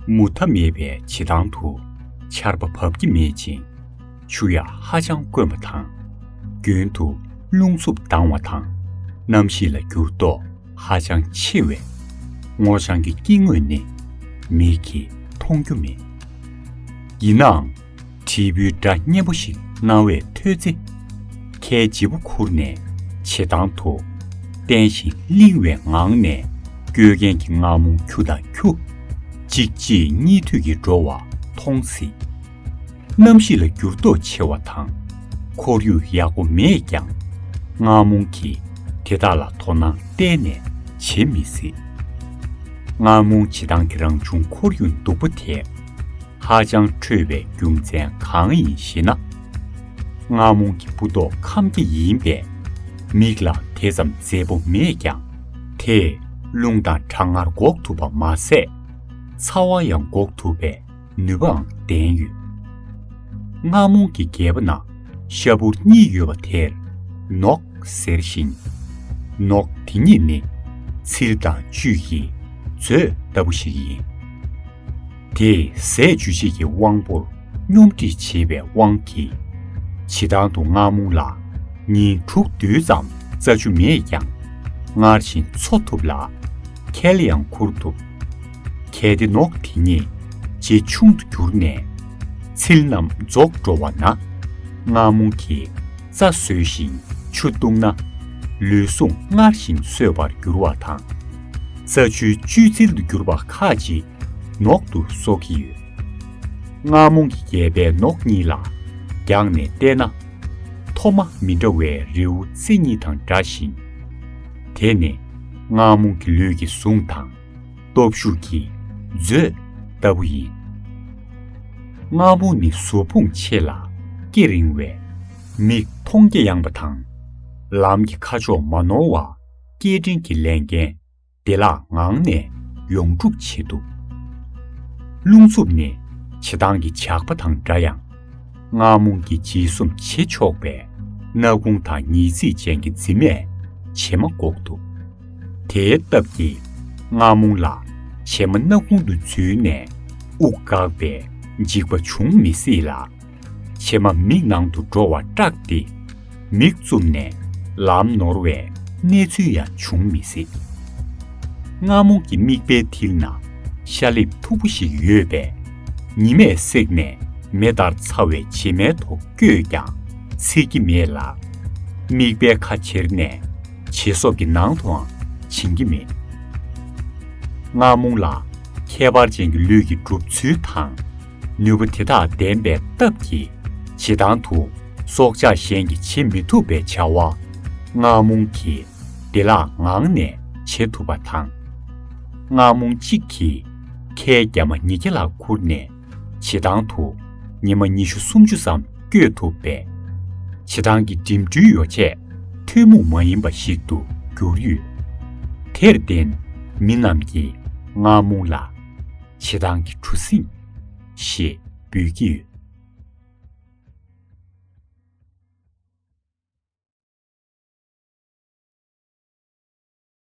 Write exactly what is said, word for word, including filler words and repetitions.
མུ་མཐའ་མེད་པའི་བྱེ་ཐང་དུ་ཆར་པ་བབས་ཀྱི་མེད་ཅིང་། ཆུ་ཡང་ཧ་ཅང་དཀོན་པ་དང་། རྒྱུན་དུ་རླུང་འཚུབ་ལྡང་བ་དང་། གནམ་གཤིས་ལ་འགྱུར་ལྡོག་ཧ་ཅང་ཆེ་བས། སྔོ་ལྗང་གི་སྐྱེ་དངོས་ནི་མིག་གིས་མཐོང་རྒྱུ་མེད། ཡིན་ནའང་། དྲིལ་བུའི་སྒྲ་སྙན་པོ་ཞིག་རྣ་བས་ཐོས་ཚེ། ཁའི་ལྗིད་པོ་ཁུར་ནས་བྱེ་ཐང་དུ་བརྟན་ཞིང་བརླིང་བའི་ངང་ནས་སྐྱོད་མཁན་གྱི་རྔ་མོང་ཁྱུ་དང་ཁྱུ་གཅིག་རྗེས་གཉིས་མཐུད་ཀྱིས་འགྲོ་བ་མཐོང་སྲིད། གནམ་གཤིས་ལ་འགྱུར་ལྡོག་ཆེ་བ་དང་ཁོར་ཡུག་ཡག་པོ་མེད་ཀྱང་། རྔ་མོང་གིས་དེ་དག་ལ་དོ་སྣང་གཏན་ནས་བྱེད་མི་སྲིད། རྔ་མོང་བྱེ་ཐང་གི་རང་བྱུང་ཁོར་ཡུག་སྡུག་པོ་དེ། ཧ་ཅང་འཕྲོད་པའི་རྒྱུ་མཚན་གང་ཡིན་ཞེ་ན། རྔ་མོང་གི་སྤུ་མདོག་ཁམ་སྐྱེ་ཡིན་པས། མིག་ལ་དེ་ཙམ་མཛེས་པོ་མེད་ཀྱང་། དེས་རླུང་དང་གྲང་ངར་འགོག་ཐུབ་པ་མ་ཟད། ཚ་བ་ཡང་འགོག་ཐུབ་པའི་ནུས་པའང་ལྡན་ཡོད། རྔ་མོང་གི་སྒལ་པ་ན་ཤ་འབུར་གཉིས་ཡོད་པ་དེར་ནོག་ཟེར་ཞིང་། ནོག་དེ་ཉིད་ནི་ཚིལ་དང་བཅུད་ཀྱི་མཛོད་ལྟ་བུ་ཞིག་ཡིན། དེས་ཟས་འཇུ་བྱེད་ཀྱི་དབང་པོར་སྙོམས་སྒྲིག་བྱེད་པའི་དབང་གིས། བྱེ་ཐང་དུ་རྔ་མོང་ལ་ཉིན་དྲུག་བདུན་ཙམ་རྩྭ་ཆུ་མེད་ཀྱང་། སྔར་བཞིན་འཚོ་ཐུབ་ལ། ཁལ་ཡང་ཁུར་ཐུབ། གལ་ཏེ་ནོག་དེ་ཉིད་ཇེ་ཆུང་དུ་གྱུར་ནས་ཚིལ་རྣམས་རྫོགས་འགྲོ་བ་ན། རྔ་མོང་གིས་རྩྭ་ཟོས་ཤིང་ཆུ་བཏུངས་ན། ལུས་ཟུངས་སྔར་བཞིན་གསོས་པར་འགྱུར་བ་དང་། རྩྭ་ཆུའི་བཅུད་ཚིལ་དུ་གྱུར་པ་ཁག་ཅིག་ནོག་ཏུ་གསོག་གི་ཡོད། རྔ་མོང་གི་སྒལ་པའི་ནོག་གཉིས་ལ་རྒྱང་ནས་བལྟས་ན། མཐོ་དམའ་མི་འདྲ་བའི་རི་བོ་རྩེ་གཉིས་དང་འདྲ་ཞིང་། དེ་ནི་རྔ་མོང་གི་ལུས་ཀྱི་ཟུངས་དང་སྟོབས་ཤུགས་ཀྱི་མཛོད་ལྟ་བུ་ཡིན། རྔ་མོང་ནི་གཟུགས་ཕུང་ཆེ་ལ་སྐེ་རིང་བས། མིག་མཐོང་རྒྱ་ཡངས་པ་དང་། ལམ་གྱི་ཁ་ཕྱོགས་མ་ནོར་བ་སྐྱེལ་འདྲེན་གྱི་ལས་འགན་བདེ་བླག་ངང་ནས་ཡོངས་འགྲུབ་བྱེད་ཐུབ། རླུང་འཚུབ་ནི་བྱེ་ཐང་གི་ཇག་པ་དང་འདྲ་ཡང་། རྔ་མོང་གི་འབྱེད་ཟུམ་བྱེད་ཆོག་པས། སྣ་ཁུང་དང་ཉིས་བརྩེགས་ཅན་གྱི་རྫི་མས་བྱེ་མ་འགོག་ཐུབ། དེའི་སྟབས་ཀྱིས་རྔ་མོང་ལ་བྱེ་མ་སྣ་ཁུང་དུ་འཛུལ་ནས་དབུགས་འགག་པའི་འཇིགས་པ་འབྱུང་མི་སྲིད་ལ། བྱེ་མ་མིག་ནང་དུ་འགྲོ་བ་སྐྲག་སྟེ། མིག་བཙུམས་ནས་ལམ་ནོར་བའི་གནས་ཚུལ་ཡང་འབྱུང་མི་སྲིད། རྔ་མོང་གི་མིག་པའི་མཐིལ་ན་ཤ་ལེབ་མཐུག་པོ་ཞིག་ཡོད་པས། ཉི་མས་བསྲེགས་ནས་མེ་ལྟར་ཚ་བའི་བྱེ་མའི་ཐོག་བསྐྱོད་ཀྱང་ཚིག་གི་མེད་ལ། མིག་པའི་ཁ་འཁྱེར་ནས་བྱེ་སོབ་ཀྱི་ནང་དུའང་བྱིང་གི་མེད། རྔ་མོང་ལ་ཁྱད་པར་ཅན་གྱི་ལུས་ཀྱི་གྲུབ་ཚུལ་དང་། ནུས་པ་དེ་དག་ལྡན་པའི་སྟབས་ཀྱིས་བྱེ་ཐང་དུ་སྲོག་ཆགས་གཞན་གྱིས་བྱེད་མི་ཐུབ་པའི་བྱ་བ་རྔ་མོང་གིས་བདེ་བླག་ངང་ནས་བྱེད་ཐུབ་པ་དང་། རྔ་མོང་གཅིག་གིས་ཁལ་རྒྱ་མ་ཉིས་བརྒྱ་ལྷག་ཁུར་ནས་བྱེ་ཐང་དུ་ཉི་མ་ཉི་ཤུ་སུམ་ཅུ་ཙམ་སྐྱོད་ཐུབ་པས། བྱེ་ཐང་གི་འགྲིམ་འགྲུལ་ཡོ་ཆས་ཐུན་མོང་མ་ཡིན་པ་ཞིག་ཏུ་གྱུར་ཡོད། དེར་བརྟེན་མི་རྣམས་ཀྱིས་རྔ་མོང་ལ་བྱེ་ཐང་གི་གྲུ་གཟིངས་ཞེས་འབོད་ཀྱི་ཡོད།